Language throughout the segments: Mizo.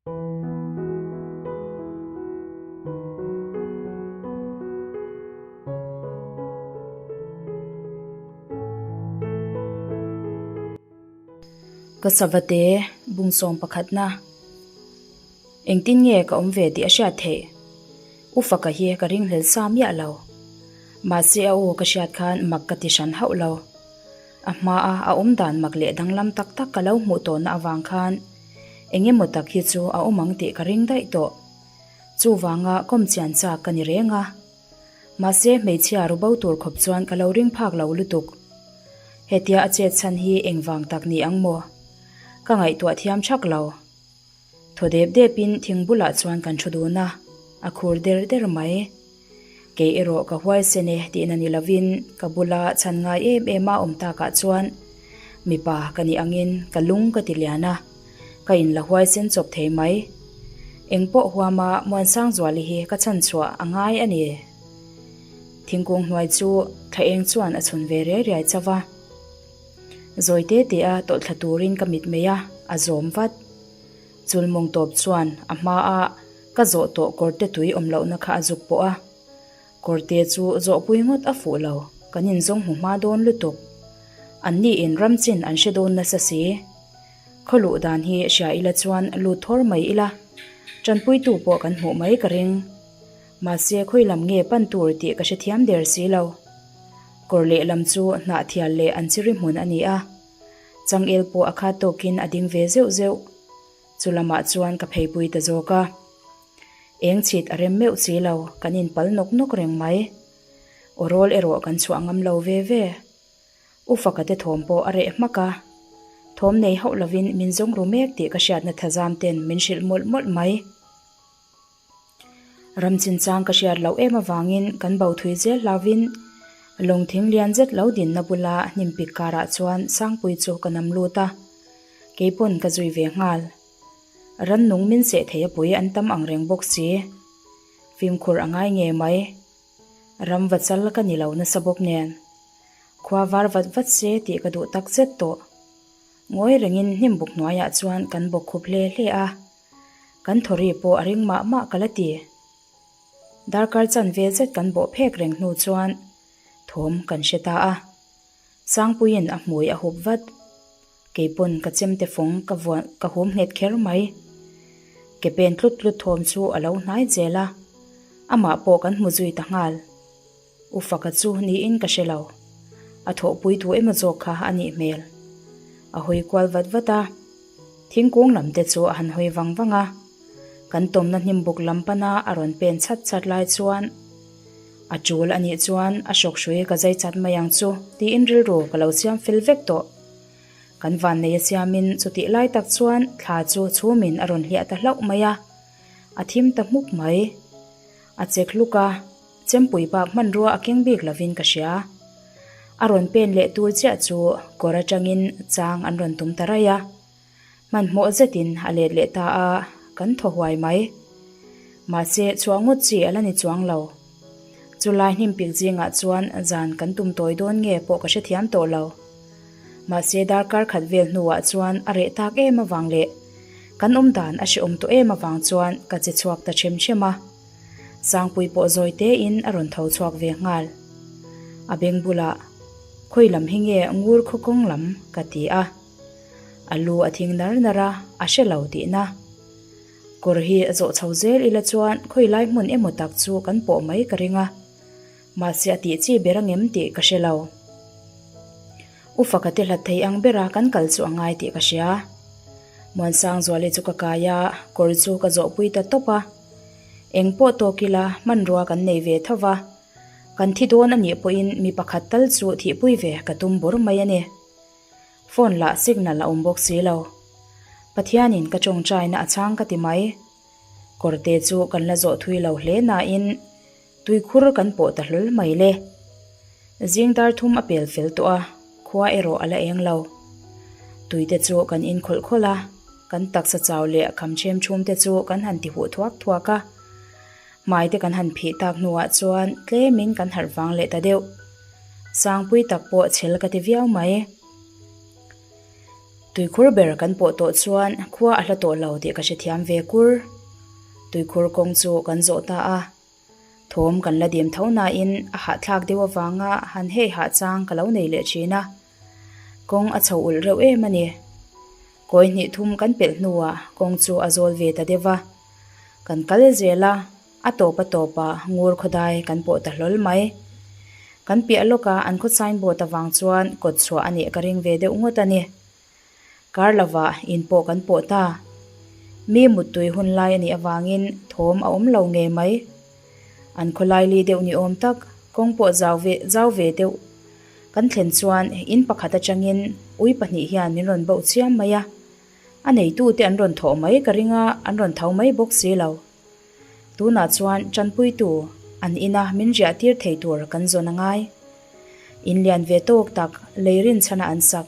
Ka savate bungsawm pakhatna engtin nge ka awm ve tih a hriat theih? U Faka hi ka ringhlel sa miah lo. Mahse a aw ka hriat khan mak ka ti hran hauh lo. A hmaa a awm dan mak leh danglam tak tak ka lo hmuh tawhna avang khan eng emaw tak hi chu a awm ang tih ka ring daih tawh. Chuvanga kawm chian chak ka ni reng a. Mahse hmeichhia ru bo tur khawp chuan ka lo ring phak lo lutuk. Hetia a chet chhan hi engvang tak ni ang maw? Ka ngaihtuah thiam thak lo. Thaw dep depin thing bulah chuan kan thu dun a, a khur der der mai. Kei erawh ka huaisen e tihna ni lovin ka bula chhan ngai em em a awm takah chuan mipa ka nih angin ka lung ka ti lian a, ka inla huaisen chawp thei mai. Engpawh huama Muansangzuali hi ka chhan chhuah a ngai a ni. Thingkung hnuai chu thla eng chuan a chhun ve riai riai chauh a. Zawi te te a tawlh thla turin ka mit mai a, a zawm vat. Chulmawng tawp chuan a hma a ka zawh tawh kawrte tui awm lohna kha a zuk pawh a. Kawrte chu zawhpui ngawt a fuh lo, kan inzawng hmu hma dawn lutuk. An ni in ram chin an hre dawn nasa si. Khaw luh dan hi hria ila chuan lut thawr mai ila, tanpuitu pawh kan hmuh mai ka ring. Mahse khawi lam nge pan tur tih ka hrethiam der si lo. Kawr lehlam chu hnahthial leh an chiri hmun a ni a, changel pawh a khat tawkin a ding ve zeuh zeuh. Chu lamah chuan ka pheipui ta zawk a. Eng chhit a rem meuh si lo, kan inpal nawk nawk reng mai. Aw rawl erawh kan chhuah ngam lo ve ve. U Faka te thawm pawh a reh hmak a, thawm nei hauh lovin min zawng ru mek tih ka hriatna thazam ten min hrilh mawlh mawlh mai. Ram chinchang ka hriat loh em avangin kan bo thui zel hlauvin lawng thing lian zet lo dinna bula hnim pik karah chuan Sangpui chu ka nam lut a, keipawn ka zui ve nghal. Rannung min seh thei a pui an tam ang reng bawk si. Fimkhur a ngai ngei mai. Ram va chal ka ni lo nasa bawk nen. Khua var vat vat se tih ka duh tak zet tawh. Ngawi rengin hnim buk hnuaiah chuan kan bawk khup hle hle a. Kan thawri pawh a ring mah mah ka la ti. Darkar chan vel zet kan bawh phek reng hnu chuan thawm kan hre ta a. Sangpuiin a hmui a hup vat. Keipawn ka chemte fawng ka vuan ka hum nghet kher mai. Ke pen tlut tlut thawm chu a lo hnai zel a, amah pawh kan hmu zui ta nghal. U Faka chu niin ka hre lo. A thawhpui tu emaw zawk kha a nih hmel. A hawi kual vat vat a. Thingkung lam te chu a han hawi vang vang a. Kan tawmna hnimbuk lam pana a rawn pen chhat chhat lai chuan a tul a nih chuan a hrawk hrui ka zai chat mai ang chu tiin rilru ka lo siam fel vek tawh. Kan vannei a siamin chutih lai tak chuan thla chu chhumin a rawn hliah ta hlauh mai a. A thim ta hmuk mai. A chek hluk a. Chempui bak hmanrua a keng bik lovin ka hria. A rawn pen leh tur chiah chu kawr atangin chang an rawn tum ta raih a. Hmanhmawh zetin a let leh ta a, kan thaw huai mai. Mahse, chhuah ngawt chi a la ni chuang lo. Chulai hnimpik zingah chuan zan kan tum tawi dawn nge pawh ka hrethiam tawh lo. Mahse, darkar khat vel hnuah chuan a reh tak em avang leh kan awm dan a hrehawm tawh em avang chuan ka che chhuak ta ṭhem ṭhem a. Sangpui pawh zawi tein a rawn tho chhuak ve nghal. A beng bulah, Khawi lam hi nge ngur khaw kawng lam? ka ti a. A lu a thing nar nar a, a hre lo tihna. Kawr hi a zawh chho zel ila chuan khawi lai hmun emaw tak chu kan pawh mai ka ring a. Mahse a tih chi ber angem tih ka hre lo. U Faka te hlat thei ang bera kan kal chu a ngai tih ka hria. Muansangzuali chu ka kai a, kawr chu ka zawhpui ta tawp a. Eng pawh tawk ila hmanrua kan nei ve tho va, kan thi dawn a nih pawhin mi pakhat tal chu thihpui ve ka tum bur mai a ni. Phone lah signal a awm bawk si lo. Pathianin ka tawngtaina a chhang ka ti mai. Kawrte chu kan la zawh thui lo hle nain tuikhur kan pawh ta hlawl mai le. Zing dar thum a pel fel tawh a, khua erawh a la eng lo. Tuite chu kan in khawlh khawlh a, kan taksa chau leh kham ṭhem ṭhum te chu kan han ti huh thuak thuak a. Hmai te kan han phih tak hnuah chuan tlemin kan harh vang leh ta deuh. Sangpui tak pawh chhel ka ti viau mai. Tuikhur ber kan pawh tawh chuan khua a hla tawh lo tih ka hrethiam ve kur. Tuikhur kawng chu kan zawh ta a. Thawm kan la dim tho nain a hahthlak deuh avanga han hei hah chang ka lo nei leh thin a. Kawng a chho ulh reuh em a ni. Kawi hnih thum kan pelh hnuah kawng chu a zawl ve ta deuh va. Kan kal zel a, a tawp a tawpah ngur khawdai kan pawh ta hlawl mai. Kan piah lawka an khaw signboard avang chuan kawt chhuah a nih ka ring ve deuh ngawt a ni. Kar lovah in pawh kan pawh ta. Mi muttui hun lai a nih avangin thawm a awm lo ngei mai. An khawlai li deuh ni awm tak, kawng pawh zau ve zau ve deuh kan thlen chuan in pakhat atangin ui pahnih hian min rawn bauh chiam mai a. A neitute an rawn thawh mai ka ring a, an rawn tho mai bawk si lo. Tunah chuan tanpuitu an ina min riah tir thei tur kan zawn a ngai. In lian ve tawk tak lei rinchhana an sak.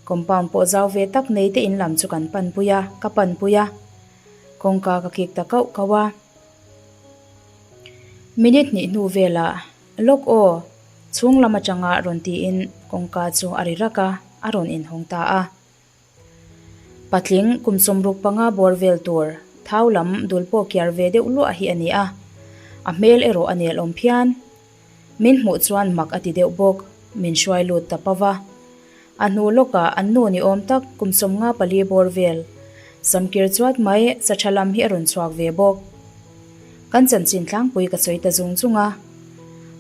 Compound pawh zau ve tak nei te in lam chu kan panpui a, ka panpui a. Kawngka ka kik ta kauh kauh a. Minute hnih hnu velah, Lawk aw! Chhung lam atanga rawn tiin kawngka chu a ri rak a, a rawn inhawng ta a. Patling kum 65 bawr vel tur thau lam dul pawh kiar ve deuh luah hi a ni a, a hmel erawh a nel awm phian. Min hmuh chuan mak a ti deuh bawk, min hruai lut ta pava. A hnu lawkah an nu ni awm tak kum 54 bawr vel samkir chuat mai sa tha lam hi a rawn chhuak ve bawk. Kan chanchin tlangpui ka sawi ta zung zung a.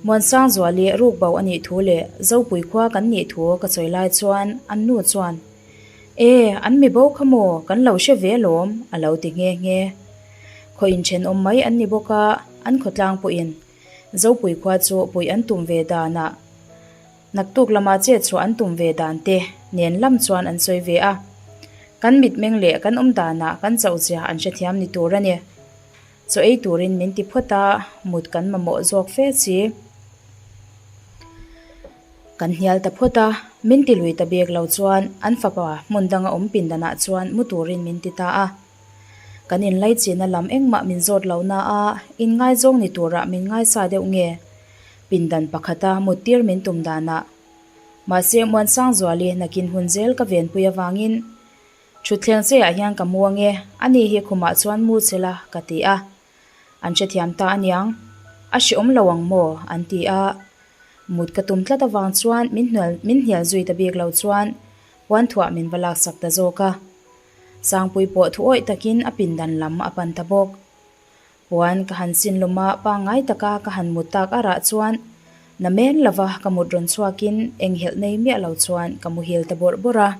Muansangzuali ruk bo a nih thu leh Zopui khua kan nih thu ka sawi lai chuan an nu chuan, E, an mi bo kha maw, kan lo hre ve alawm, a lo ti nghe nghe. Khaw inthenawm mai an ni bawk a, an khawtlang pawhin Zopui khua chu puih an tum ve danah Naktuk lama chet chhuah an tum ve dan te nen lam chuan an sawi ve a. Kan mitmeng leh kan awm danah kan chauh zia an hrethiam ni tur a ni. Chaw ei turin min ti phawt a, mut kan mamawh zawk fe si. Kan hnial ta phawt a, min ti lui ta bik lo chuan an fapa hmun danga awm pindanah chuan mu turin min ti ta a. Kan inlaichinna lam engmah min zawt lo na a, inngaizawng ni turah min ngaisa deuh nge? Pindan pakhata muttir min tum danah. Mahse Muansangzuali nakin hun zel ka venpui avangin Thutthleng cheiah hian ka mu ange, ani hi khumah chuan mu che la ka ti a. An hrethiam ta aniang, a hreawm lo ang maw? an ti a. Mut ka tum tlat avang chuan min hnual min hnial zui ta bik lo chuan puanthuah min va laksak ta zawk a. Sangpui pawh thuawih takin a pindan lam a pan ta bawk. Puan ka han sin lawm a, pangngai taka ka han mut tak arah chuan na men lova ka mut rawn chhuakin enghelh nei miah lo chuan ka muhil ta bawrh bawrh a.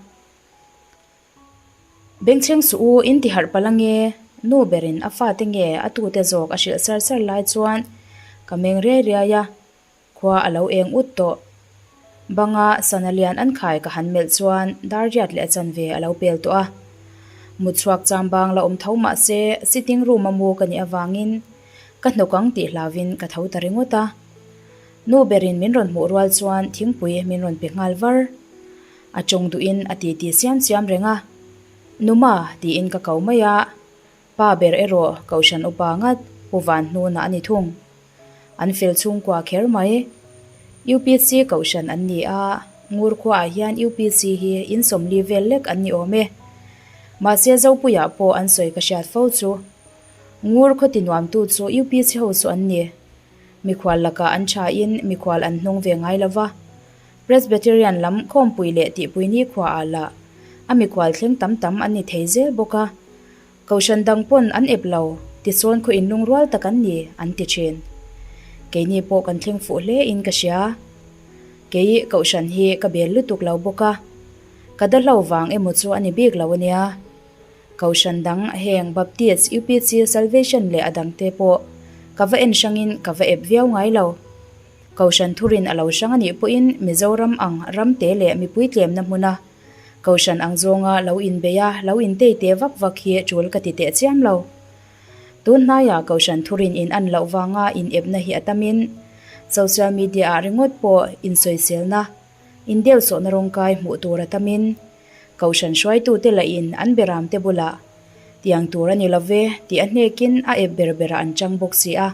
Bengchheng suh u, in ti harh palh ange, nu berin a fate nge a tute zawk a hrilh sar sar lai chuan ka meng riai riai a, khua a lo eng ut tawh. Banga sana lian an khai ka han melh chuan dar riat leh a chanve a lo pel tawh a. Mut chhuak cham bang la awm tho mah se sitting room a mu ka nih avangin ka hnawk ang tih hlauvin ka tho ta ringawt a. Nu berin min rawn hmuh rual chuan thingpui min rawn pe nghal var. A tawng duhin a titi siam siam reng a, Numa tiin ka ko mai a, pa ber erawh Kohhran upa ngat Pu Van Hnuna a ni thung. An fel chhungkua kher mai. UPC Kohhran an ni a, Ngur khuaah hian UPC hi in 40 vel lek an ni awm e. Mahse Zopuiah pawh an sawi ka hriat fo chu. Ngur khaw tinuamtu chu UPC ho chu an ni. Mikhual lakah an thain mikhual an hnung ve ngai lo va. Presbyterian lam khawmpui leh tihpui nikhua ah lah a mikhual thleng tam tam an ni thei zel bawk a. Kohhran dang pawn an ep lo, tisawn khaw inlungrual tak an ni, an ti thin. Keini pawh kan thleng fuh hle in ka hria. Kei kohhran hi ka bel lutuk lo bawk a, ka dahlo vang emaw chu a ni bik lo ania. Kohhran dang heng Baptist, UPC, Salvation leh a dangte pawh ka va en hrangin ka va ep viau ngai lo. Kohhran thurin a lo hrang a nih pawhin Mizoram ang ramte leh mipui tlemna hmuna Kohhran ang zawnga lo inbeih a, lo intei te vak vak hi tul ka ti teh chiam lo. Tun hnaiah Kohhran thurin in an loh vanga inepna hi a tamin social media ah ringawt pawh insawiselna, indelsawhna rawngkai hmuh tur a tamin Kohhran hruaitute lahin an beramte bulah Tiang tur a ni lo ve tih a hnekin a ep ber berah an chang bawk si a.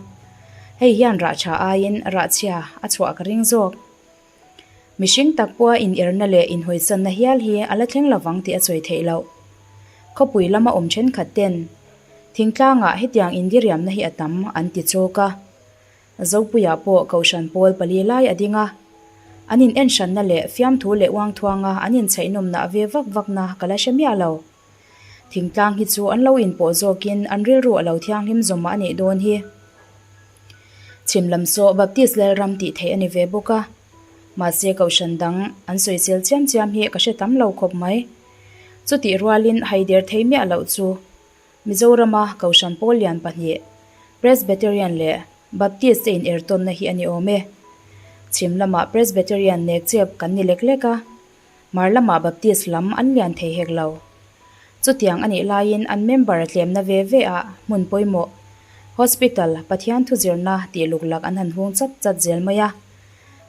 Hei hian rah tha aiin rah chhia a chhuah ka ring zawk. Mihring tak pawha inerna leh inhawisanna hial hi a la thleng lovang tih a sawi theih loh. Khawpui lama awm thenkhat ten thingtlangah hetiang indiriamna hi a tam an ti chawk a. Zopuiah pawh Kohhran pawl pali lai a ding a. An in enhranna leh fiamthu leh uangthuanga an inchheihnawmna ve vak vakna ka la hre miah lo. Thingtlang hi chu an lo inpawh zawkin an rilru a lo thianghlim zawmah a nih dawn hi. Chhim lam saw Baptist Lalram tih theih a ni ve bawk a. Mahse Kohhran dang an sawisel chiam chiam hi ka hre tam lo khawp mai. Chutih rualin haider thei miah loh chu Mizorama Kohhran pawl lian pahnih, Presbyterian leh Baptist te inertawnna hi a ni awm e. Chhim lamah Presbyterian nek chep kan ni lek lek a, Hmar lamah Baptist lam an lian thei hek lo. Chutiang a nih laiin an member tlemna ve ve ah hmun pawimawh, Hospital, Pathian thuzirna tih luk lak an han hung chat chat zel mai a.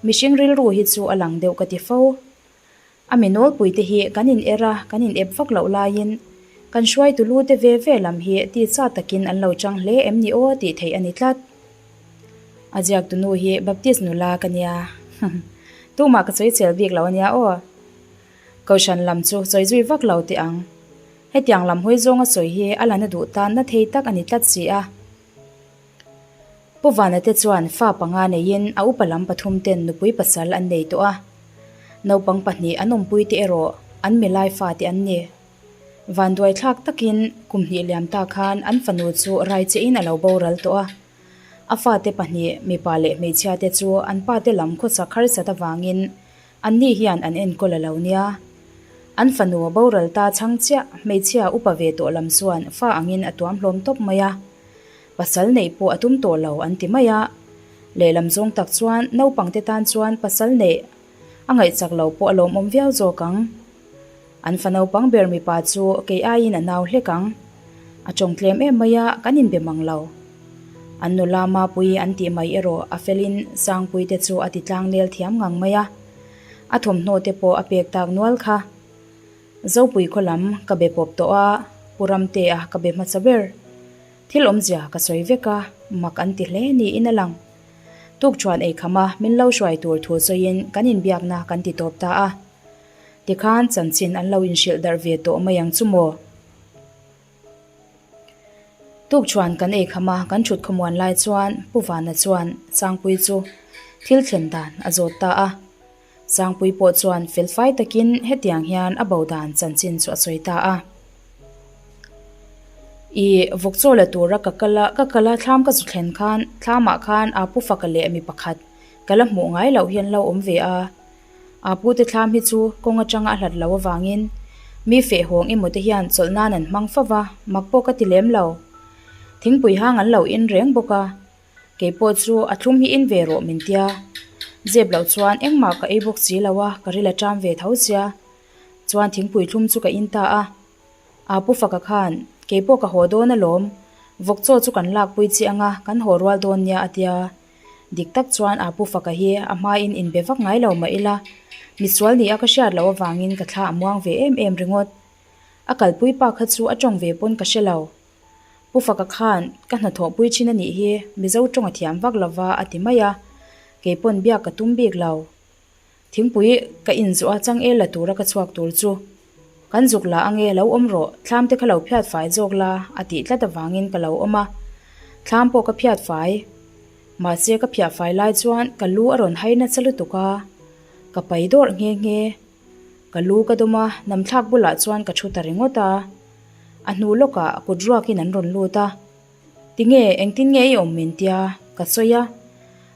Mihring rilru hi chu a lang deuh ka ti fo. A mi nawlpui te hi kan in er a, kan in ep vak loh laiin kan hruaitu lu te ve ve lam hi titsa takin an lo chang hle em ni aw tih theih a ni tlat. A ziaktu nu hi Baptist nula ka nia. Tumah ka sawi chel bik lo a nia aw. Kohhran lam chu sawi zui vak lo teh ang. Hetiang lam hawi zawnga sawi hi a la na duh tan na thei tak a ni tlat si a. Pu Vana te chuan fa panga neiin a upa lam pathum ten nupui pasal an nei tawh a. Naupang pahnih an awmpui te erawh an milai fate an ni. Vanduai thlak takin kum hnih liam ta khan an fanu chu rai chein a lo boral tawh a. A fate pahnih, mipa leh hmeichhia te chu an pate lam khawsak harsat avangin anni hian an enkawl a lo nia. An fanu a boral ta chhang chiah hmeichhia upa ve tawh lam chuan fa angin a tuam hlawm tawp mai a. Pasal neih pawh a tum tawh lo an ti mai a. Lehlam zawng tak chuan naupangte tan chuan pasal neih a ngaihchak lo pawh a lawmawm viau zawk ang. An fa naupang ber mipa chu kei aiin a nau hlek ang. A tawng tlem em mai a, kan inbe mang lo. An nula Mapuii an tih mai erawh a felin Sangpuii te chu a ti tlang nel thiam ngang mai a. A thawmhnaw te pawh a pek tak nual kha. Zopui khaw lam ka be pawp tawh a, Pu Ramtea ka be hmasa ber. Thil awmzia ka sawi vek a, mak an ti hle niin a lang. Tukṭhuan eikham a min lo hruai tur thu sawiin kan inbiakna kan ti tawp ta a. Tikhan chanchin an lo inhrilh darh ve tawh mai ang chu maw? Tukṭhuan kan eikham a kan ṭhut khawmuan lai chuan Pu Vana chuan Sangpui chu thil thlen dan a zawt ta a. Sangpui pawh chuan felfai takin hetiang hian a bo dan chanchin chu a sawi ta a. I vawk chaw la tura ka kal a, ka kal a thlam ka zu thlen khan thlamah khan aa pu faka leh mi pakhat ka la hmuh ngai loh hi an lo awm ve a. Aa pute thlam hi chu kawng atanga a hlat lo avangin mi feh hawng emaw te hian chawlh nan an hmang fo va, mak pawh ka ti lem lo. Thingpui hang an lo in reng bawk a, kei pawh chu a thlum hi in ve rawh min tia. Zep loh chuan engmah ka ei bawk si lo a, ka ril a ṭam ve tho sia. Chuan thingpui thlum chu ka in ta a. Aa pu Faka khan, Kei pawh ka haw dawn alawm, vawk chaw chu kan lakpui chiah anga kan haw rual dawn nia a tia. Dik tak chuan Apu Faka hi a hmain inbe vak ngai lo mah ila, misual nia ka hriat loh avangin ka thla a muang ve em em ringawt. A kalpui pa kha chu a tawng ve pawn ka hre lo. Pu Faka khan ka hnathawhpui thin a nih hi Mizo tawng a thiam vak lova a ti mai a, kei pawn biak ka tum bik lo. Thingpui ka inzawh a changel la tura ka chhuak tur chu kan zuk la ange lo awm rawh, thlam te kha lo phiat fai zawk la a tih tlat avangin ka lo awm a, thlam pawh ka phiat fai. Mahse ka phiah fai lai chuan ka lu a rawn hai nasa lutuk a, ka pai dawrh nghe nghe. Ka lu ka dawm a, namthlak bulah chuan ka thu ta ringawt a. A hnu lawkah kut ruakin an rawn lut a. Tinge, engtin nge i awm min tia? Ka sawi a.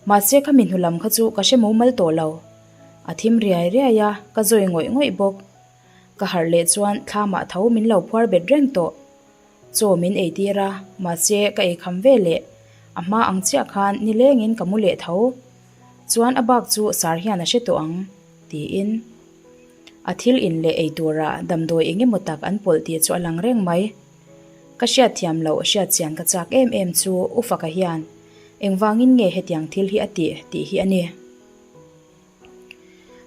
Mahse khami hnu lam kha chu ka hre mumal tawh lo. A thim riai riai a, ka zawi ngawih ngawih bawk. Ka harh leh chuan thlamah tho min lo phuar bet reng tawh. Chaw min ei tir a, mahse ka ei kham ve leh. A hma ang chiah khan nilengin ka mu leh tho. Chuan a bak chu sar hian a hre tawh ang, tiin. A thil in leh ei turah damdawi eng emaw tak an pawlh tih chu a lang reng mai. Ka hriatthiam loh hriatchian ka chak em em chu U Faka hian engvangin nge hetiang thil hi a tih tih hi a ni.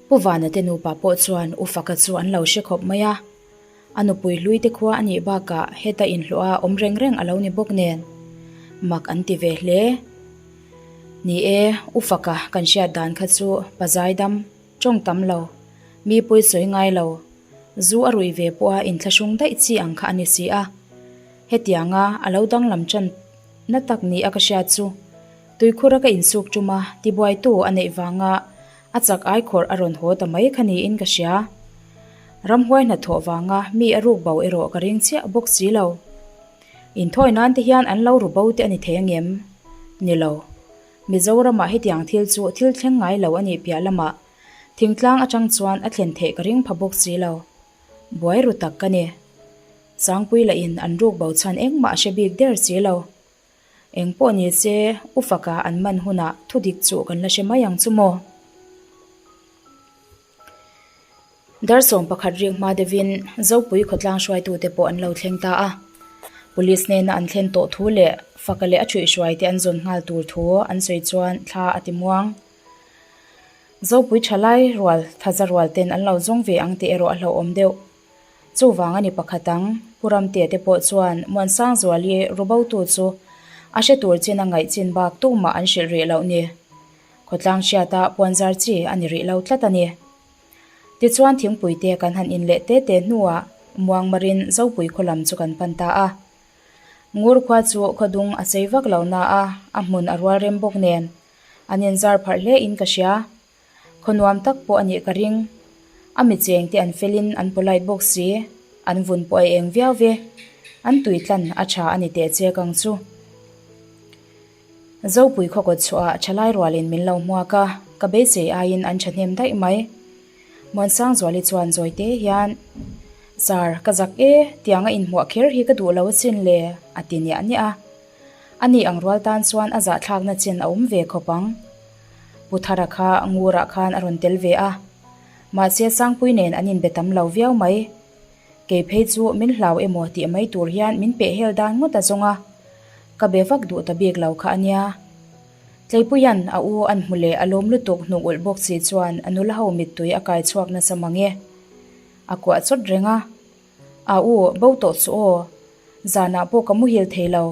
Pu Vana te nupa pawh chuan U Faka chu an lo hre khawp mai a, a nupui hlui te khua a nih bakah heta inhlawh a awm reng reng a lo ni bawk nen mak an ti ve hle. Ni e, U Faka kan hriat dan kha chu pa zaidam. Tawng tam lo, mi pawi sawi ngai lo, zu a ruih ve pawha inthlahrung daih chi ang kha a ni si a. Hetianga a lo danglam tan na tak ni a ka hriat chu tuikhura ka insuk tum a, tibuaitu a neih vanga a chak ai khawrh a rawn haw ta mai kha niin ka hria. Ramhuai hnathawh vanga mi a ruk bo erawh ka ring chiah bawk si lo. Inthawi nan te hian an lo ru bo te a ni thei angem? Ni lo. Mizoramah hetiang thil chu thil thleng ngai lo a nih piah lamah thingtlang atang chuan a thlen theih ka ring pha bawk si lo. Buai ru tak ka ni. Sangpui lahin an ruk bo chhan engmah a hre bik der si lo. Eng pawh ni se, U Faka an man hunah thudik chu kan la hre mai ang chu maw? Dar 11 rik hma deuhin Zopui khawtlang hruaitute pawh an lo thleng ta a. Police hnena an thlen tawh thu leh Faka leh a thuihhruaite an zawn nghal tur thu an sawi chuan thla a ti muang. Zopui thalai rual thaza rual ten an lo zawng ve ang tih erawh a hlauhawm deuh. Chuvang a ni pakhat ang, Pu Ramtea te pawh chuan Muansangzuali rubotu chu a hre tur chin a ngaih chin bak tumah an hrilh rih loh ni. Khawtlang hriata puanzar chi a ni rih lo tlat a ni. Tichuan thingpui te kan han in leh te te hnuah Muangmarin Zopui khaw lam chu kan pan ta a. Ngur khua chu khawdung a sei vak lo na a, a hmun a rual rem bawk nen an inzar pharh hle in ka hria. Khaw nuam tak pawh a nih ka ring. A mi cheng te an felin an polite bawk si, an vun pawh a eng viau ve. An tui tlan a tha a ni teh che kang chu. Zopui khaw kawt chhuah ah thalai rualin min lo hmuak a, ka beisei aiin an thahnem daih mai. Muansangzuali chuan zawi te hian, Sir, ka zak e, tianga inhmuah kher hi ka duh lo asin le, a ti niah niah a. Ani ang rual tan chuan a zahthlakna chin a awm ve khawp ang. Pu Thara kha Ngurah khan a rawn tel ve a, mahse Sangpui nen an inbe tam lo viau mai. Kei phei chu min hlau emaw tih mai tur hian min peh hel dan ngawt a zawng a, ka be vak duh ta bik lo kha a nia. Tleipuia'n a u an hmu leh a lawm lutuk hnuk ulh bawk si chuan a nula ho mittui a kai chhuak nasa mang e. A kuah chawt reng a, A u, bo tawh chu aw. Zanah pawh ka muhil thei lo.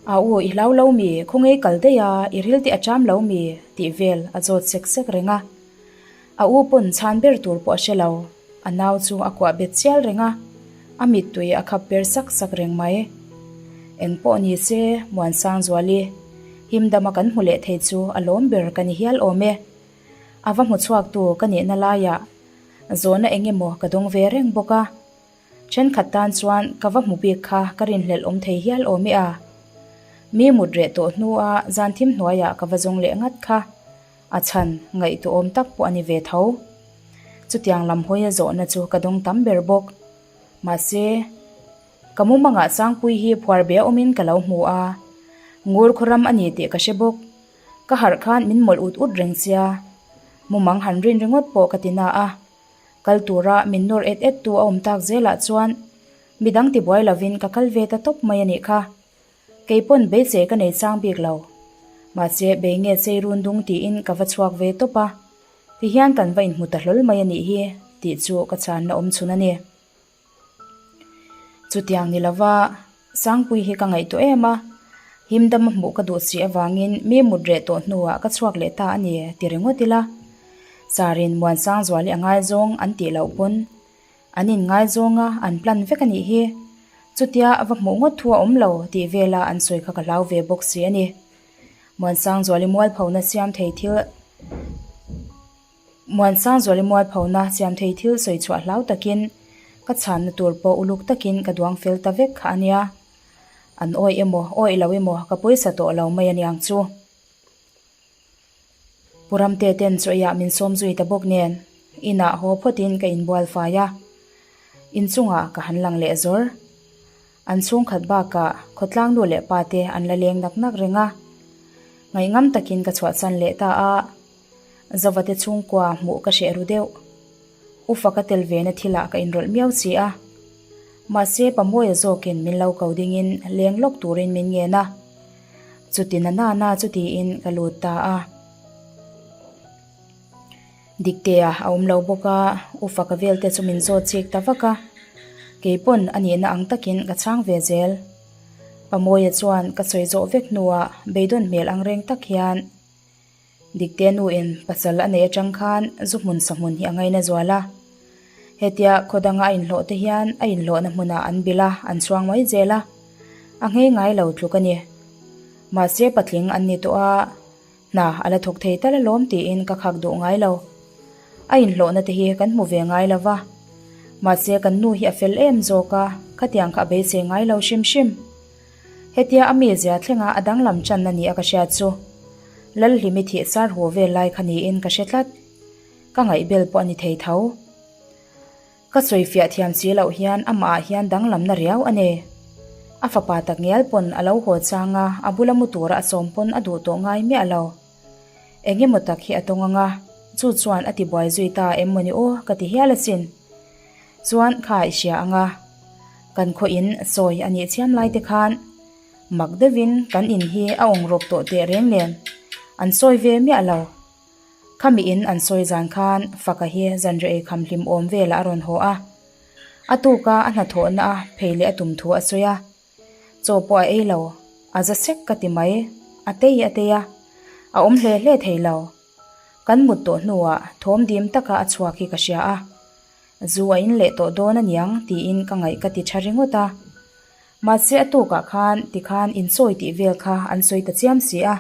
A u, i hlau lo mi, khawngei kal daih a, i ril te a cham lo mi? tih vel a zawt sek sek reng a. A u pawn chhan ber tur pawh a hre lo. A nau chu a kuah bet chial reng a, a mittui a khap per sak sak reng mai. Eng pawh ni se, Muansangzuali, himdama kan hmu leh thei chu a lawm ber ka ni hial awm e. A va hmu chhuaktu ka nihna laiah zawhna eng emaw ka dawng ve reng bawk a. Thenkhat tan chuan ka va hmu bik kha ka rinhlelh awm thei hial awm e a. Mi mut reh tawh hnua zan thim hnuaiah ka va zawng leh ngat kha. A chhan ngaihtuahawm tak pawh a ni ve tho. Chutiang lam hawia zawhna chu ka dawng tam ber bawk. Mahse, ka mumangah Sangpui hi phuar be awmin ka lo hmu a. Ngur khawram a ni tih ka hre bawk. Ka harh khan min mawlh ut ut reng sia. Mumang han rin ringawt pawh ka ti na a. Kal tura min nawr et et tu a awm tak zelah chuan midang tibuai lovin ka kal ve ta tawp mai a nih kha. Kei pawn beisei ka nei chang bik lo. Mahse, bei nge chei run dung tiin ka va chhuak ve tawp a. Tihian kan va inhmu ta hlawl mai a nih hi tih chu ka chhanna awm chhun a ni. Chutiang ni lova Sangpui hi ka ngaihtuah em a, himdama hmuh ka duh si avangin mi mut reh tawh hnuah ka chhuak leh ta a ni ti ringawt ila. Sarin Muansangzuali a ngaizawng an tih loh pawn An inngaizawng a, an plan vek a nih hi. Chutia va hmuh ngawt thu a awm lo tih vela an sawi kha ka hlau ve bawk si a ni. Muansangzuali mualphona siam thei thil Muansangzuali mualphona siam thei thil sawi chhuah hlau takin ka chhanna tur pawh uluk takin ka duang fel ta vek kha a nia. An awih emaw, awih lo emaw ka pawisa tawh lo mai a niang chu. Pu Ramte ten chaw eiah min sawm zui ta bawk nen inah haw phawtin ka inbual fai a, inchungah ka han lang leh zawr. An chhungkhat bakah khawtlang nu leh pa te an la leng nak nak reng a, ngaihngam takin ka chhuahsan leh ta a, Zovate chhungkua hmuh ka hreh ru deuh. Ufa ka tel ve na thilah ka inrawlh miau si a. Mahse Pamawia zawkin min lo ko dingin leng lawk turin min ngen a. Chuti na na na chu tiin ka lut ta a. Diktea a awm lo bawk a, Ufa ka vel te chu min zawt chik ta vak a. Keipawn a nihna ang takin ka chhang ve zel. Pamawia chuan ka sawi zawh vek hnuah beidawn hmel ang reng tak hian. Dikte nuin pasal a neih atang khan zu hmun sa hmun hi a ngaina zual a. Hetia khaw danga a inhlawh te hian a inhlawhna hmunah an bilh a, an chhuang mai zel a. A nghei ngai lo tluk a ni. Mahse patling an ni tawh a, hna a la thawk thei tal alawm tiin ka khak duh ngai lo. A inhlawhna te hi kan hmu ve ngai lo va. Mahse kan nu hi a fel em zawk a, khatiang kha a beisei ngai lo hrim hrim. Hetia a mizia thlenga a danglam channa ni a ka hriat chu Lalhlimi thih sar hu vel lai kha niin ka hre tlat. Ka ngaihbel pawh a ni thei tho. Ka sawi fiah thiam si loh hian amah ah hian danglamna riau a nei. A fapa tak ngial pawn a lo haw chang a, a bula mu tura a sawm pawn a duh tawh ngai miah lo. Eng emaw tak hi a tawng ang a, chu chuan a ti buai zui ta em mawni aw ka ti hial asin. Chuan kha i hria ang a, kan khaw in sawi a nih chiam lai te khan mak deuhin kan in hi a awng rawp tawh teh reng nen an sawi ve miah lo. Khami in an sawi zan khan Faka hi zanriah ei kham hlim awm velah a rawn haw a. A tuka a hnathawhna a phei leh a tum thu a sawi a. Chaw pawh a ei lo, a za sek ka ti mai, a tei a tei a, a awm hle hle thei lo. Kan mut tawh hnuah thawm dim taka a chhuak hi ka hria a. Zu a in leh tawh dawn aniang tiin ka ngaih ka ti tha ringawt a. Mahse a tukah khan tikhan insawi tih vel kha an sawi ta chiam si a.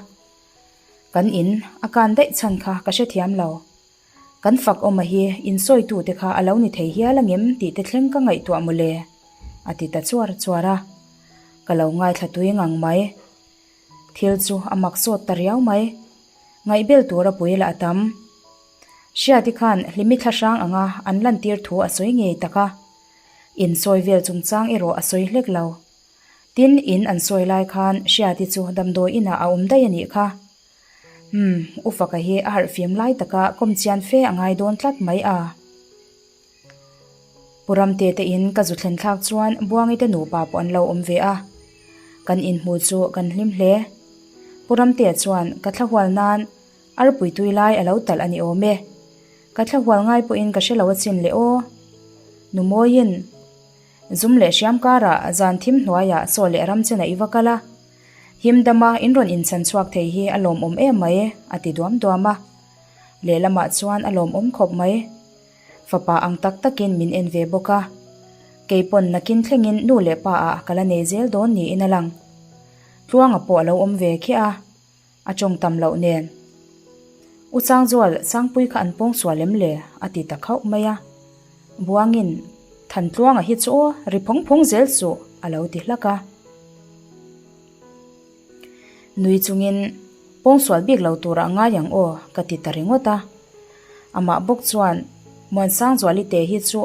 Kan in a kan daih chhan kha ka hrethiam lo. Kan fak awma hi insawitute kha a lo ni thei hial angem tih te thleng ka ngaihtuah mawle, a ti ta chuar chuar a. Ka lo ngaithla tui ngang mai. Thil chu a mak sawt ta riau mai. Ngaihbel tura pui lah a tam. Hriati khan Hlimi thlahrang anga an lantir thu a sawi ngei tak a. Insawi vel chungchang erawh a sawi hlek lo. Tin, in an sawi lai khan Hriati chu damdawi inah a awm daih a nih kha. Umm, U Faka hi a harh fim lai taka kawm chian fe a ngai dawn tlat mai a. Pu Ramte te in ka zu thlen thlak chuan Buangi te nupa pawh an lo awm ve a. Kan inhmu chu kan hlim hle. Pu Ramtea chuan ka thla hual nan arpui tui lai a lo talh a ni awm e. Ka thla hual ngai pawhin ka hre lo a chin le aw. Nu Mawiin. Zum leh hriam karah zan thim hnuaiah saw leh ram chenah i va kal a, him dama in rawn inchan chhuak thei hi a lawmawm em mai a ti duam duam a. Lehlamah chuan a lawmawm khawp mai. Fapa ang tak takin min en ve bawk a. Keipawn nakin thlengin nu leh pa ah ka la nei zel dawn niin a lang. Tluanga pawh a lo awm ve khiah a. A tawng tam loh nen. U Changzual, Sangpui kha an pawng sual em le? a ti ta khauh mai a. Buangin, Thantluanga hi chu aw, ri phawng phawng zel suh, a lo ti hlak a. Nui chungin, Pawng sual bik lo turah ngai ang aw, ka ti ta ringawt a. Amah bawk chuan, Muansangzuali te hi chu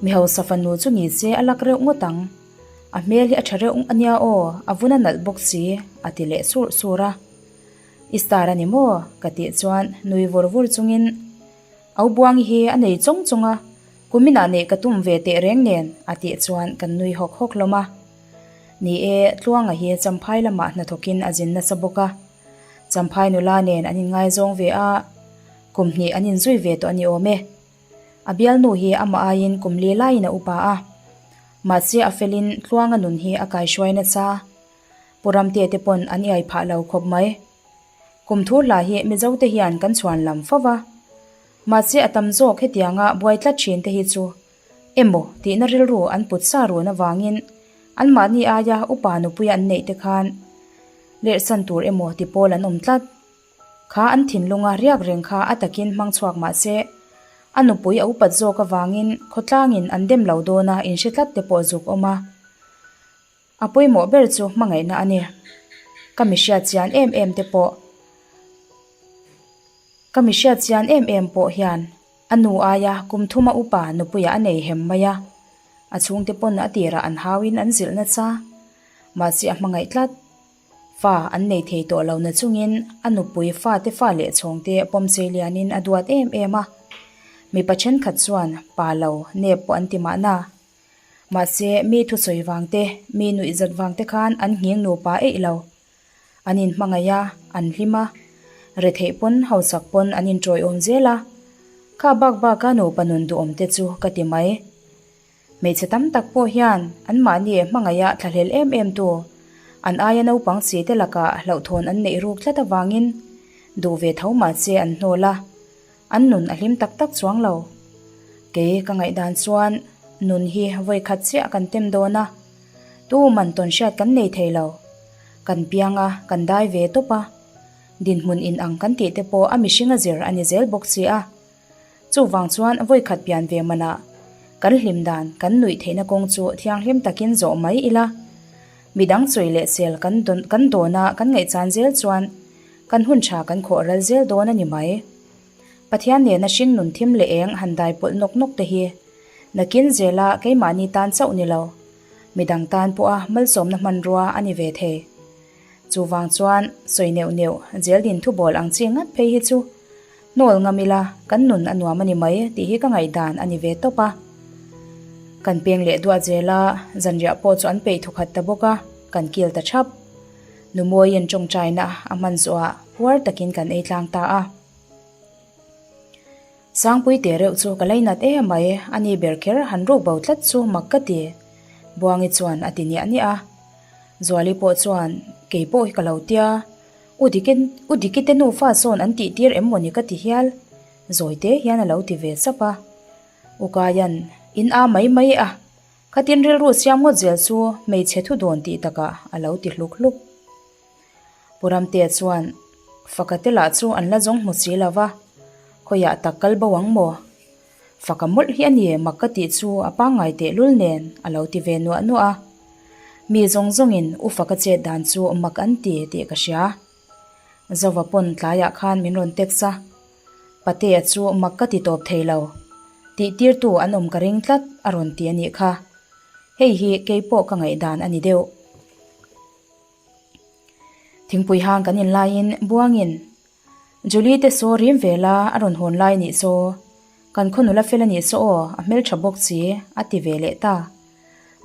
Mi hausa fanu chu ni se a lak reuh ngawt ang. A hmel hi a tha reuh a nia aw, a vun a nalh bawk si, a ti leh surh surh a. I star a ni maw? ka tih chuan nui vur vur chungin Au Buangi hi a nei chawng chawng a, kuminah neih ka tum ve teh reng nen, a tih chuan kan nui hawk hawk hlawm a. Ni e, Tluanga hi Champhai lamah hnathawkin a zin nasa bawk a. Champhai nula nen an inngaizawng ve a, kum hnih an inzui ve tawh a ni awm e. A bialnu hi amah aiin kum li laiin a upa a, mahse a felin Tluanga nun hi a kaihruai nasa. Pu Ramte te pawn an iai phah lo khawp mai. Kum thu hla hi Mizo te hian kan chhuan lam fo va. Mahse a tam zawk hetianga buai tlat thin te hi chu emaw tihna rilru an put sa run avangin anmahni aia upa nupui an neih te khan lerhsan tur emaw ti pawl an awm tlat. Kha an thinlunga riak reng kha a takin hmang chhuak mah se, a nupui a upat zawk avangin khawtlangin an dem lo dawn a inhre tlat te pawh zuk awm a. A pawimawh ber chu hmangaihna a ni. Ka mi hriat chian em em te pawh Ka mi hriat chian em em pawh hian a nu aia kum thuma upa nupuiah a nei hem mai a. A chhungte pawn a tirah an hauin an zilh nasa. Mahse a hmangaih tlat. Fa an nei thei tawh lo na chungin a nupui fate fa leh chhawngte pawm chei lianin a duat em em a. Mipa thenkhat chuan pa lo nep pawh an ti mahna. Mahse mi thusawi vang te, mi nuihzat vang te khan an nghing nupa eih lo. An inhmangaih a, an hlim a. Retheih pawn hausak pawn an inṭawiawm zel a. Kha bak baka nupa nun duhawm te chu ka ti mai. Hmeichhe tam tak pawh hian anmahni hmangaiha thlahlel em em tu, an aia naupang si te lakah hlauhthawn an neih ruk tlat avangin Duh ve tho mah che an hnawl a, an nun a hlim tak tak chuang lo. Kei ka ngaihdan chuan nun hi vawi khat chiah kan tem dawn a, tu man tawn hriat kan nei thei lo. Kan piang a, kan dai ve tawp a, dinhmun in ang kan tih te pawh a mihring a zir a ni zel bawk si a. Chuvang chuan vawi khat pian ve manah kan hlim dan kan nuih theihna kawng chu thianghlim takin zawh mai ila. Midang chawi leh sel kan kan dawna kan ngaihchan zel chuan kan hun tha kan khawh ral zel dawn a ni mai. Pathian nena hring nun thim leh eng han dai pawlh nawk nawk te hi nakin zela keimahni tan chauh ni lo, midang tan pawha malsawmna hmanrua a ni ve thei. Chuvang chuan sawi neuh neuh zeldin thubawl ang chi ngat phei hi chu hnawl ngam ila kan nun a nuam a ni mai tih hi ka ngaihdan a ni ve tawp a. Kan peng leh duah zel a, zanriah pawh chu an peih thukhat ta bawk a, kan kil ta thap. Numawiin tawngtaina a hman zawhah puar takin kan ei tlang ta a. Sangpui teh reuh chu ka lainat em mai, a ni ber kher han ruk bo tlat chu mak ka ti. Buangi chuan a ti niah niah a. Zuali pawh chuan, Kei pawh hi ka lo tia, U Diki U Diki te nufa sawn an tih tir em mawni ka ti hial, zawi te hian a lo ti ve sap a. U Kaian, In a mai mai a, khatin rilru siam ngawt zel chu hmeichhe thu dawn tih takah a lo ti hluk hluk. Pu Ramtea chuan Faka te lah chu an la zawng hmu si lo va, khawiah tak kal bo ang maw? Faka mawlh hi a ni mak ka tih chu a pangngai tehlul nen a lo ti ve nuah nuah a. Mi zawng zawngin U Faka chet dan chu mak an ti tih ka hria. Zova pawn tlaiah khan min rawn text a, Patea chu mak ka ti tawp thei lo. Tihtirtu an awm ka ring tlat a rawn ti a nih kha. Hei hi keipawh ka ngaihdan a ni deuh. Thingpui hang kan in laiin Buangin, Julie te saw rim ve la a rawn hawn lai nih saw, kan khaw nula fel a nih saw aw, a hmeltha bawk si a ti ve leh ta.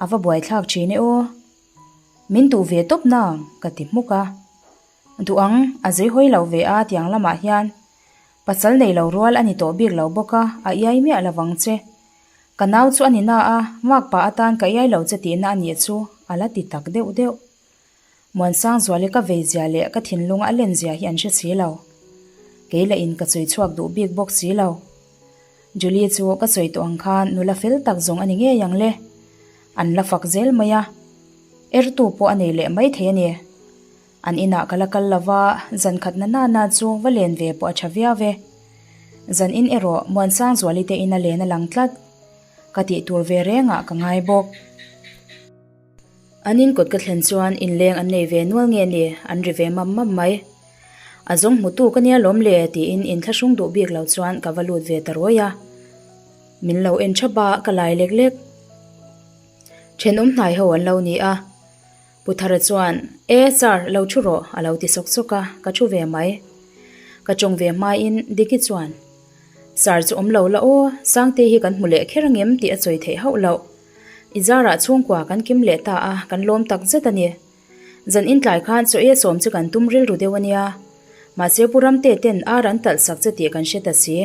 A va buaithlak thin e aw. Min duh ve tawp nang ka ti hmuk a. Duh ang, a zei hawi lo ve a tiang lamah hian. Pasal nei lo rual a ni tawh bik lo bawk a, a iai miah lo vang che. Ka nau chu a ni na a, makpa atan ka iai lo che tihna a nih chu a la ti tak deuh deuh. Muansangzuali ka vei zia leh ka thinlung a len zia hi an hre si lo. Kei lah in ka sawi chhuak duh bik bawk si lo. Julie chu ka sawi tawh ang khan nula fel tak zawng a ni ngei ang le. An la fak zel mai a. Ertu pawh a nei leh mai thei a ni. An inah ka la kal lo va, zan khat na nana chu va len ve pawh a tha viau e. Zan in erawh Muansangzuali te ina len a lang tlat. Ka tih tur ve rengah ka ngai bawk. An in kawt ka thlen chuan inleng an nei ve nual nge ni, an ri ve mam mam mai. A zawng hmutu ka nia lawm le tiin inthlahrung duh bik lo chuan ka va lut ve ta ruai a. Min lo en thap a, ka lai lek lek. Thenawm hnai ho an lo ni a. Pu Thara chuan, E, Sir, lo thu rawh, a lo ti sawk sawk a, ka thu ve mai. Ka tawng ve hmain Diki chuan, Sir chu awm lo la aw, Sangtei hi kan hmu leh kher angem tih a sawi theih hauh loh. I zarah chhungkua kan kim leh ta a, kan lawm tak zet a ni. Zan intlai khan chaw ei a sawm chu kan tum rilru deuh a nia. Mahse Pu Ramte ten ar an talh sak che tih kan hre ta si.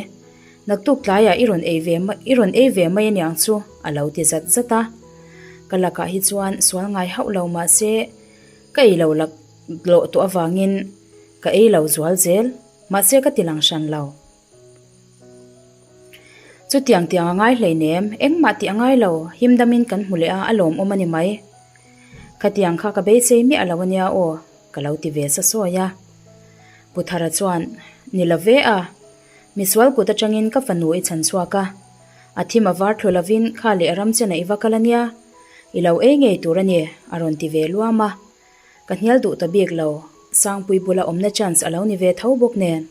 Naktuk tlaiah i rawn ei ve i rawn ei ve mai aniang chu a lo ti zat zat a. Ka lakah hi chuan sual ngai hauh lo mahse ka ei lo lak lawh tawh avangin ka ei lo zual zel. Mahse ka ti lang hran lo. Chutiang tiang a ngai hleinem, engmah tih a ngai lo, him damin kan hmu leh a, a lawmawm a ni mai. Khatiang kha ka beisei miah lo ania aw, ka lo ti ve sa sawi a. Pu Thara chuan, Ni lo ve a, misual kut atangin ka fanu i chhan chhuak a, a thim a var thlu lovin kha leh ram chenah i va kal ania, i lo ei ngei tur a ni, a rawn ti ve luam a. Ka hnial duh ta bik lo, Sangpui bula awmna chance a lo ni ve tho bawk nen.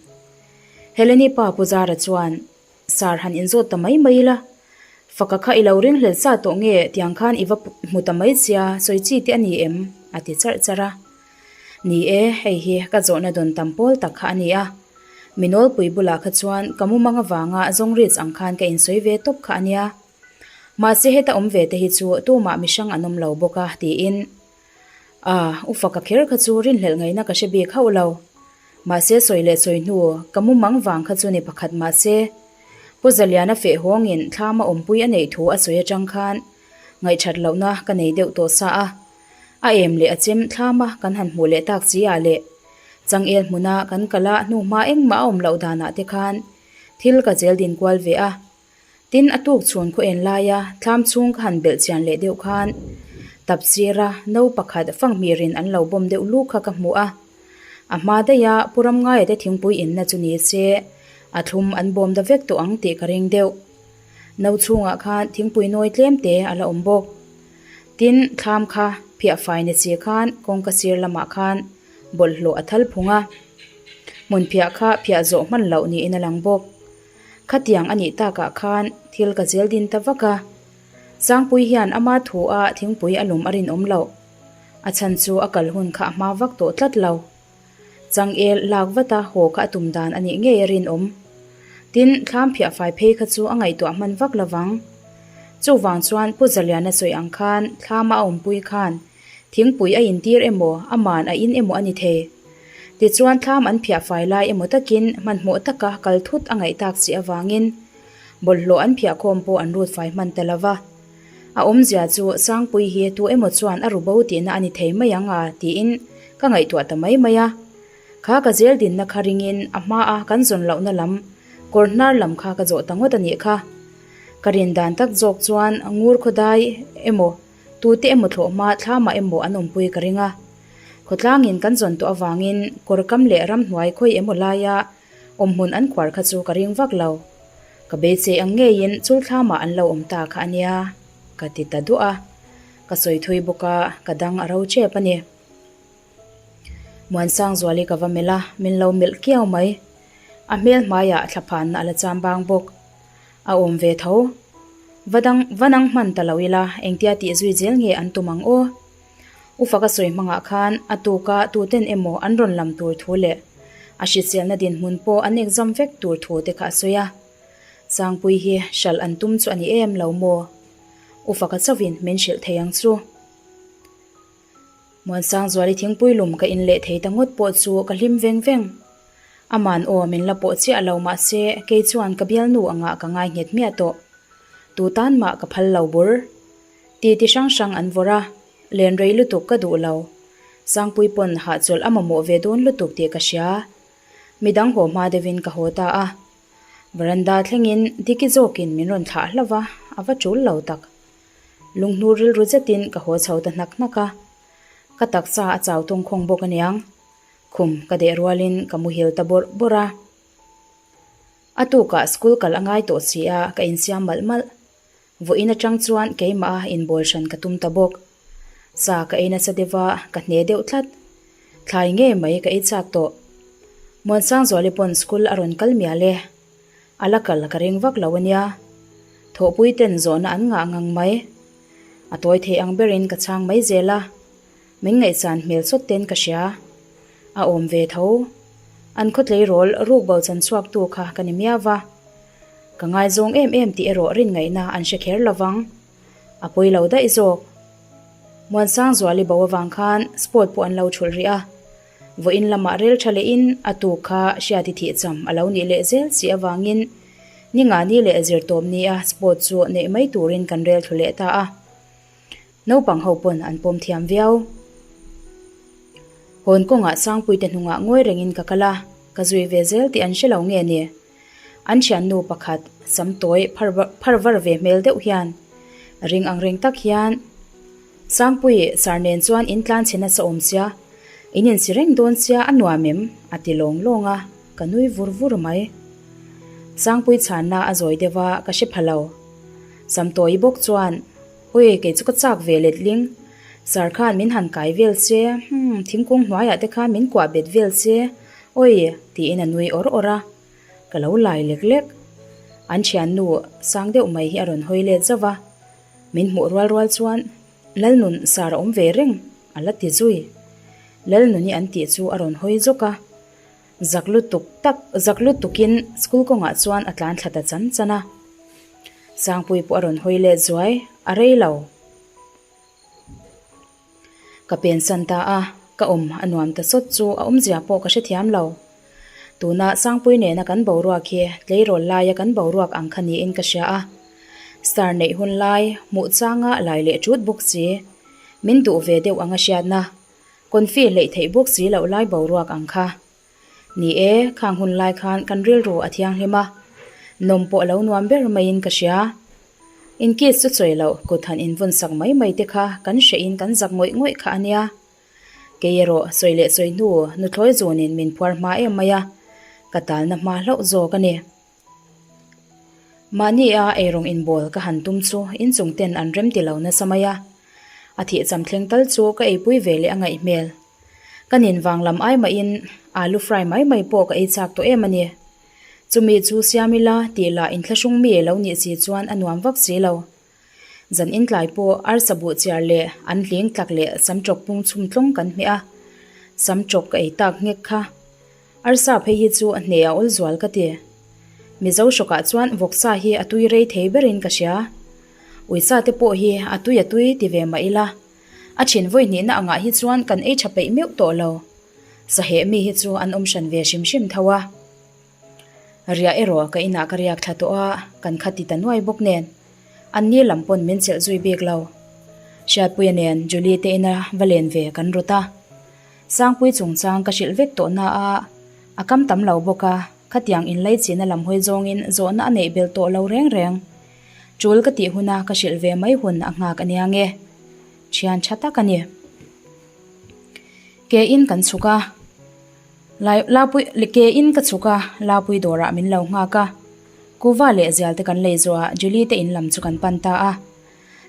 Heleni pa Pu Zara chuan, Sar han inzawt ta mai mai ila, faka kha i lo ringhlel sa tawh nge tiang khan i va hmu ta mai sia, sawi chi te a ni em? a ti charh charh a. Ni e, hei hi ka zawhna dawn tam pawl tak kha a ni a. Mi nawlpui bulah kha chuan ka mumang avanga zawng rich ang khan ka insawi ve tawp kha a nia. Mahse heta awm ve te hi chu tumah mihrang an awm lo bawk a, tiin. A, u faka kher kha chu rinhlelh ngaihna ka hre bik hauh lo. Mahse sawi leh sawi hnu, ka mumang vang kha chu ni pakhat mahse, Pu Zaliana feh hawngin thlama awmpui a neih thu a sawi atang khan ngaihthat lohna ka nei deuh tawh sa a. A em leh a chem thlama kan han hmuh leh tak chi ah leh. Changel hmuna kan kal a hnuhma engmah a awm loh danah te khan thil ka zel din kual ve a. Tin, a tuk chhun khaw en laia thlam chhung ka han belh chian leh deuh khan tap sira no pakhat fanghmirin an lo bawm deuh luk kha ka hmu a. A hma daiha Pu Ramngaia te thingpui inna chu ni se a thlum an bawm da vek tawh ang tih ka ring deuh. No chhungah khan thingpui nawi tlem te a la awm bawk. Tin, thlam kha phiah fai ni chi khan kawngka sir lamah khan bawlhhlawh a thal phung a. Hmun phiah kha phiah zawh hman loh niin a lang bawk. Khatiang a nih takah khan thil ka zel din ta vak a. Sangpui hian ama thu a thingpui a lum a rinawm loh. A chhan chu a kal hun kha a hma vak tawh tlat lo. Changel lak vata haw kha a tum dan a nih ngei a rinawm. Tin, thlam phiah fai phei kha chu a ngaihtuah hman vak lovang. Chuvang chuan Pu Zaliana sawi ang khan thlama a awmpui khan thingpui a intir emaw, aman a in emaw a ni thei. Tichuan thlam an phiah fai lai emaw takin hmanhmawh taka kal thut a ngaih tak si avangin bawlhhlawh an phiah khawm pawh an rut fai hman ta lova. A awmzia chu Sangpui hi tu emaw chuan a ru bo tihna a ni thei mai ang a tiin ka ngaihtuah ta mai mai a. Kha ka zel dinna kha ringin a hmaa kan zawn lohna lam kawr hnar lam kha ka zawh ta ngawt a nih kha. Ka rin dan tak zawk chuan ngur khawdai emaw tute emaw thlawh hma thlamah emaw an awmpui ka ring a. Khawtlangin kan zawn tawh avangin kawr kam leh ramhnuai khawi emaw laia awmhmun an khuar kha chu ka ring vak lo. Ka beisei ang ngeiin chul thlamah an lo awm ta kha a nia, ka ti ta duah a. Ka sawi thui bawk a, ka dang a ro tep a ni. Muansangzuali ka va melh a, min lo melh kiau mai. A hmel hmaiah thlaphanna a la cham bang bawk. A awm ve tho. Va dang, va nang hman ta lo ila, engtia tih zui zel nge an tum ang aw? U Faka sawi hmangah khan a tuka tuten emaw an rawn lam tur thu leh a hriselna dinhmun pawh an exam vek tur thu te kha a sawi a. Sangpui hi hralh an tum chu a ni em lo maw? U Faka chauhin min hrilh thei ang chu. Muansangzuali thingpui lum ka in leh thei ta ngawt pawh chu ka hlim veng veng. Aman aw min la pawh chiah lo mahse kei chuan ka bialnu angah ka ngai nghet miah tawh. Tu tan mah ka phal lo bur. Ti ti hrang hrang an vawrh a, len rei lutuk ka duh lo. Sangpui pawn hahchawlh a mamawh ve dawn lutuk tih ka hria. Midang haw hma deuhin ka haw ta a. Veranda thlengin Diki zawkin min rawn thlah hlauh a, a va tul lo tak. Lunghnur rilru zetin ka haw chho ta hnak hnak a. Ka taksa a chau tawngkhawng bawk aniang. Khum ka deh rualin ka muhil ta bawrh bawrh a. A tukah school kal a ngai tawh si a, ka insiam malh malh. Vawiin atang chuan keimah a inbawl hran ka tum ta bawk. Sa ka ei nasa deuh a, ka hne deuh tlat. Thlai ngei mai ka ei chak tawh. Muansangzuali pawn school a rawn kal mial e. A la kal ka ring vak lo ania. Thawhpui ten zawhna an ngah ngang mai. A tawi thei ang berin ka chhang mai zel a. Min ngaihsan hmel sawt ten ka hria. A awm ve tho. An khawtleirawl ruk bo chan chhuaktu kha ka ni miau va. Ka ngaizawng em em tih erawh rin ngaihna an hre kher lovang. A pawi lo daih zawk. Muansangzuali bo avang khan sport pawh an lo thulh rih a. Vawiin lamah rel tha lehin a tuk kha hriati thih cham a lo nih leh zel si avangin ni nga ni leh zirtawp nia sport chu neih mai turin kan rel thlu leh ta a. Naupang ho pawn an pawm thiam viau. Hawn kawngah Sangpuite hnungah ngawi rengin ka kal a, ka zui ve zel tih an hre lo nge ni? An thiannu pakhat sam tawi phar var ve hmel deuh hian ring ang reng tak hian Sangpui sar nen chuan in tlan chhe nasa awm sia, in insi reng dawn sia a nuam em? a ti lawng lawng a, ka nui vur vur mai. Sangpui chhanna a zawi deuh a, ka hre pha lo. Sam tawi bawk chuan Ui, kei chu ka chak ve letling. Sar khan min han kai vel che, hmm, thingkung hnuaiah te khan min kuah bet vel che, ui, tiin a nui awr awr a. Ka lo lai lek lek. An thiannu sang deuh mai hi a rawn hawi let zauh va. Min hmuh rual rual chuan Lalnun sar a awm ve reng, a la ti zui. Lalnuni an tih chu a rawn hawi zawk a. Zak lutuk tak, zak lutukin school kawngah chuan a tlan thla ta chan chan a. Sangpui pawh a rawn hawi let zuai, a rei lo. Ka pensan ta a, ka awm a nuam ta sawt chu a awmzia pawh ka hrethiam lo. Tuna Sangpui nena kan boruak hi tleirawl laia kan boruak ang kha niin ka hria a. Star neih hun lai hmuh changa lai leh ṭut bawk si. Min duh ve deuh ang a hriatna. Confi hleih theih bawk si loh lai boruak ang kha. Ni e, khang hun lai khan kan rilru a thianghlim a, nawm pawh a lo nuam ber maiin ka hria. Inkiss chu chawi loh kut han invawn sak mai mai te kha kan hrehin kan zak ngawih ngawih kha a nia. Kei erawh sawi leh sawi hnu nuthlawi zunin min phuar hma em mai a, ka talna hma hlauh zawk a ni. Mahni a eirawng inbawl ka han tum chu inchung ten an rem ti lo nasa mai a, a thih cham thleng tal chu ka eipui ve leh a ngaih hmel. Ka nin vang lam ai mahin alu fry mai mai pawh ka ei chak tawh em a ni. Chumi chu siam ila tih lah inthlahrung mi lo nih si chuan a nuam vak si lo. Zan intlai pawh arsa buh chiar leh an hling tlak leh sam tawk pung chhum tlawng kan hmeh a, sam tawk ka ei tak nghek kha. Arsa phei hi chu a hne a awl zual ka ti. Mizo hrawkah chuan vawksa hi a tui rei thei berin ka hria. Uisa te pawh hi a tui a tui ti ve mah ila. A thin vawi hnihna angah hi chuan kan ei tha peih meuh tawh lo. Saheh mi hi chu an awm hran ve hrim hrim tho a. Riah erawh ka inah ka riak thla tawh a, kan kha ti ta nuai bawk nen. An ni lam pawn min chelh zui bik lo. Hriatpuia nen Julie te ina va len ve kan rawt a. Sangpui chungchang ka hrilh vek tawh na a, a kam tam lo bawk a, khatiang inlaichihna lam hawi zawngin zawhna a neih belh tawh lo reng reng. Tul ka tih huna ka hrilh ve mai hun a nghak a nia nge. Thian tha tak a ni. Ke in kan chhuk a, lai Lapui ke in ka chhuk a, Lapui dawrah min lo nghak a. Kuva leh zial te kan lei zawhah Julie te in lam chu kan pan ta a.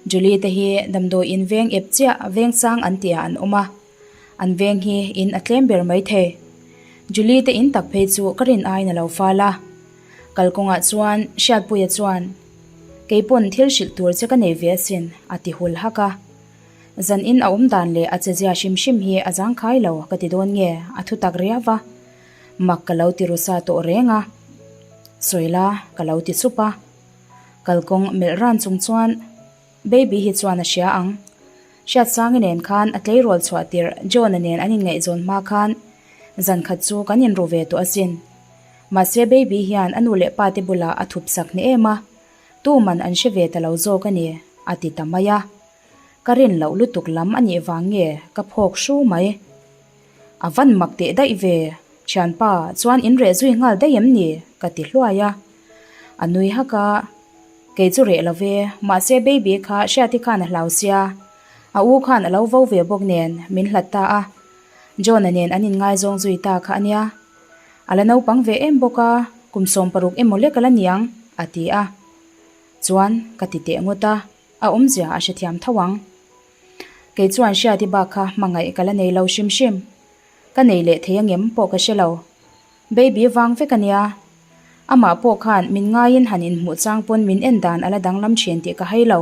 Julie te hi damdawi in veng ep chiah veng sang an tihah an awm a. An veng hi in a tlem ber mai thei. Julie te in tak phei chu ka rin aiin a lo fal a. Kalkawngah chuan Hriatpuia chuan, Kei pawn thil hrilh tur che ka nei ve asin, a ti hul hak a. Zan in a awm dan leh a chezia hrim hrim hi a zangkhai lo ka ti dawn nge a thu tak riau va. Mak ka lo ti ru sa tawh reng a. Sawila ka lo ti sup a. Kalkawng melh ran chung chuan Baby hi chuan a hria ang. Hriatsangi nen khan a tleirawl chhuah tirh John-a nen an inngaihzawn hma khan zan khat chu kan inru ve tawh asin. Mahse Baby hian a nu leh pa te bulah a thup sak hne em a, tuman an hre ve ta lo zawk a ni, a ti ta mai a. Ka rin loh lutuk lam a nih vang nge ka phawk hru mai. A van mak teh daih ve, thianpa chuan in reh zui nghal daih em ni? ka ti hluai a. A nui hak a, Kei chu reh lo ve, mahse baby kha Hriati khan a hlau sia, a u khan a lo vo ve bawk nen min hlat ta a, John-a nen an inngaizawng zui ta kha a nia. A la naupang ve em bawk a, kum 16 emaw lek a la niang, a ti a. Chuan ka ti teh ngawt a, a awmzia a hrethiam tho ang. Kei chuan Hriati bak kha hmangaih ka la nei lo hrim hrim. Ka nei leh thei angem pawh ka hre lo. Baby vang vek a nia. Amah pawh khan min ngaiin han inhmuh chang pawn min en dan a la danglam thin tih ka hai lo.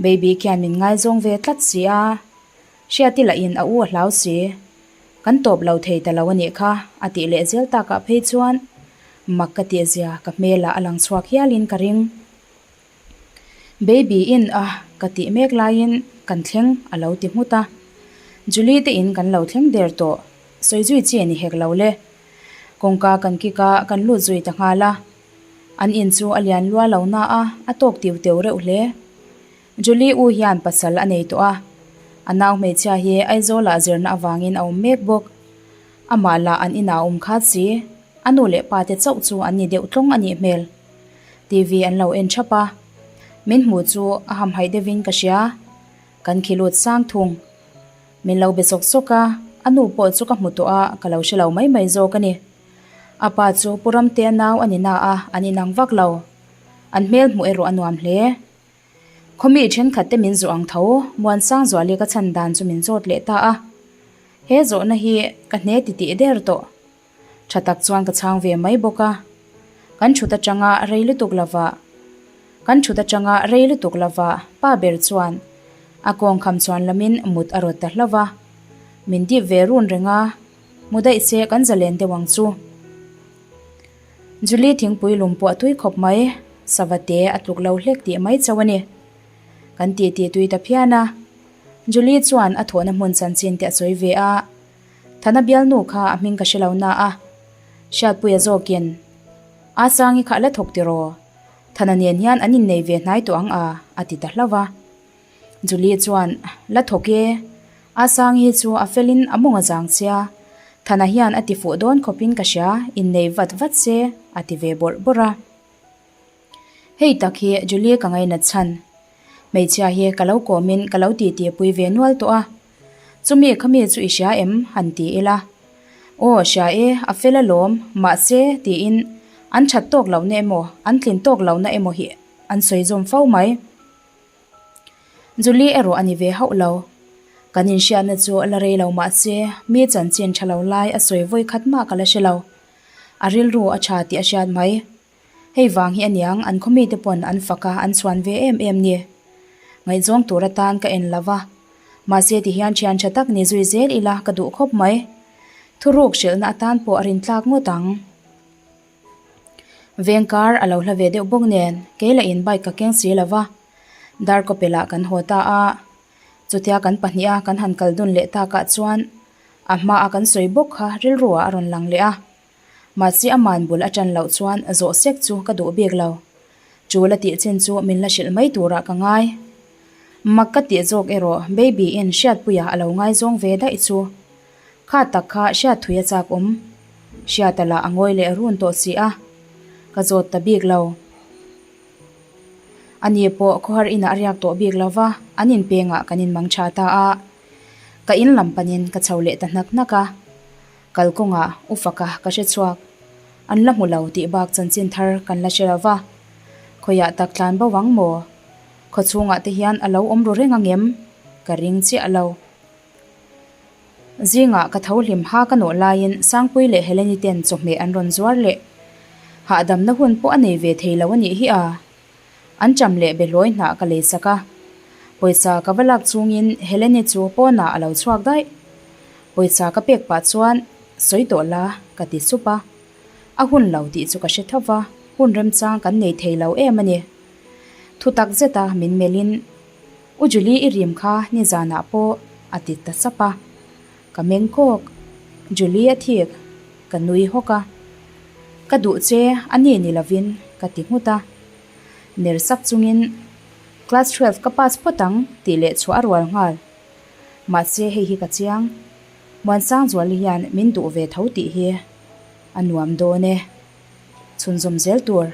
Baby khian min ngaizawng ve tlat si a. Hriati lahin a u a hlau si. Kan tawp lo thei ta lo a nih kha, a tih leh zel takah phei chuan mak ka tih zia ka hmelah a lang chhuak hialin ka ring. Baby in a ka tih mek laiin kan thleng a lo ti nghut a. Julie te in kan lo thleng der tawh, sawi zui chi a ni hek lo le. Kawngka kan kik a, kan lut zui ta nghal a. An in chu a lian lua lo na a, a tawk tiu teu reuh hle. Julie u hian pasal a nei tawh a, a nau hmeichhia hi Aizawl ah zirna avangin a awm mek bawk. Amah lah an inah a awm khat si, a nu leh pa te chauh chu an ni deuh tlawng a nih hmel. TV an lo en thap a, min hmuh chu a hamhaih deuhin ka hria, kan khi lut sang thung. Min lo be sawk sawk a, a nu pawh chu ka hmu tawh a, ka lo hre lo mai mai zawk a ni. A pa chu Pu Ramtea nau a ni na a, an inang vak lo. An hmel hmuh erawh a nuam hle. Khawmi thenkhat te min zawh ang tho, Muansangzuali ka chhan dan chu min zawt leh ta a. He zawhna hi ka hne ti tih der tawh. Tha tak chuan ka chhang ve mai bawk a. Kan thut atanga rei lutuk lova Kan thut atanga rei lutuk lova pa ber chuan a kawng kham chuan lamin mut a rawt ta hlauh va. Min dip ve run reng a, mu daih se kan zalen deuh ang chu. Julie thingpui lum pawh a tui khawp mai, sava te a tluk lo hlek tih mai chauh a ni. Kan tih tih tui ta phian a. Julie chuan a thawhna hmun chanchin te a sawi ve a. Thana bialnu kha a hming ka hre lo na a, Hriatpuia zawkin, A Sangi kha a la thawk tiraw? Thana nen hian an innei ve hnai tawh ang a, a ti ta hlauh a. Julie chuan, La thawk e. Asangi hi chu a felin a mawng a zang sia, Thana hian a ti fuh dawn khawpin ka hria, innei vat vat se, a ti ve bawrh bawrh a. Hei tak hi Julie ka ngainat chhan. Hmeichhia hi ka lo kawmin ka lo titi pui ve nual tawh a. Chumi khami chu i hria em? han ti ila. Aw hria e, a fel alawm, mahse tiin an that tawk lohna emaw an tlin tawk lohna emaw hi an sawi zawm fo mai. Julie erawh a ni ve hauh lo. Kan inhriatna chu la rei lo mahse mi chanchin tha lo lai a sawi vawi khat mah ka la hre lo. A rilru a tha tih a hriat mai. Hei vang hi aniang an khaw mite pawn an fak a an chhuan ve em em ni. Ngaihzawng tur atan ka en lo va. Mahse tihian thian tha tak ni zui zel ila ka duh khawp mai. Thuruk hrilhna atan pawh a rintlak ngawt ang. Veng kar a lo hla ve deuh bawk nen kei lah in bike ka keng si lo va. Darkawpelah kan haw ta a. Chutia kan pahniha kan han kal dun leh takah chuan a hmaa kan sawi bawk kha rilruah a rawn lang leh a. Mahse a man bul a ṭan loh chuan zawh sek chu ka duh bik lo. Chul a tih chin chu min la hrilh mai turah ka ngai. Mak ka tih zawk erawh Baby in Hriatpuia a lo ngaizawng ve daih chu. Kha tak kha Hriatthui a chak awm. Hriata lah a ngawi leh run tawh si a. Ka zawt ta bik lo. Ani pawh khawhar inah a riak tawh bik lo va, an inpengah kan inmang tha ta a. Ka in lam panin ka chho leh ta hnak hnak a. Kalkawngah u faka ka hre chhuak. An la hmu lo tih bak chanchin thar kan la hre lo va. Khawiah tak tlan bo ang maw? Khaw chhungah te hian a lo awm ru reng ang em? Ka ring chiah lo. Zingah ka tho hlim ha ka nawh laiin Sangpui leh Heleni ten chawhmeh an rawn zuar leh. Hahdamna hun pawh a nei ve thei lo a nih hi a. An cham leh behlawi hnah ka lei sak a. Pawisa ka va lak chungin Helene chu pawnah a lo chhuak daih. Pawisa ka pek pah chuan sawi tawh la ka ti sup a. A hun lo tih chu ka hre tho va, hun remchang kan nei thei lo em a ni. Thu tak zeta min melhin U Julie i rim kha nizanah pawh a ti ta sap a. Ka meng kawk. Julie a thik. Ka nui hawk a. Ka duh che a ni ni lovin ka ti nghut a. Ner sak chungin Class 12 ka pass phawt ang tih leh chhuah a rual nghal. Mahse hei hi ka chiang. Muansangzuali hian min duh ve tho tih hi a nuam dawn e. Chhunzawm zel tur.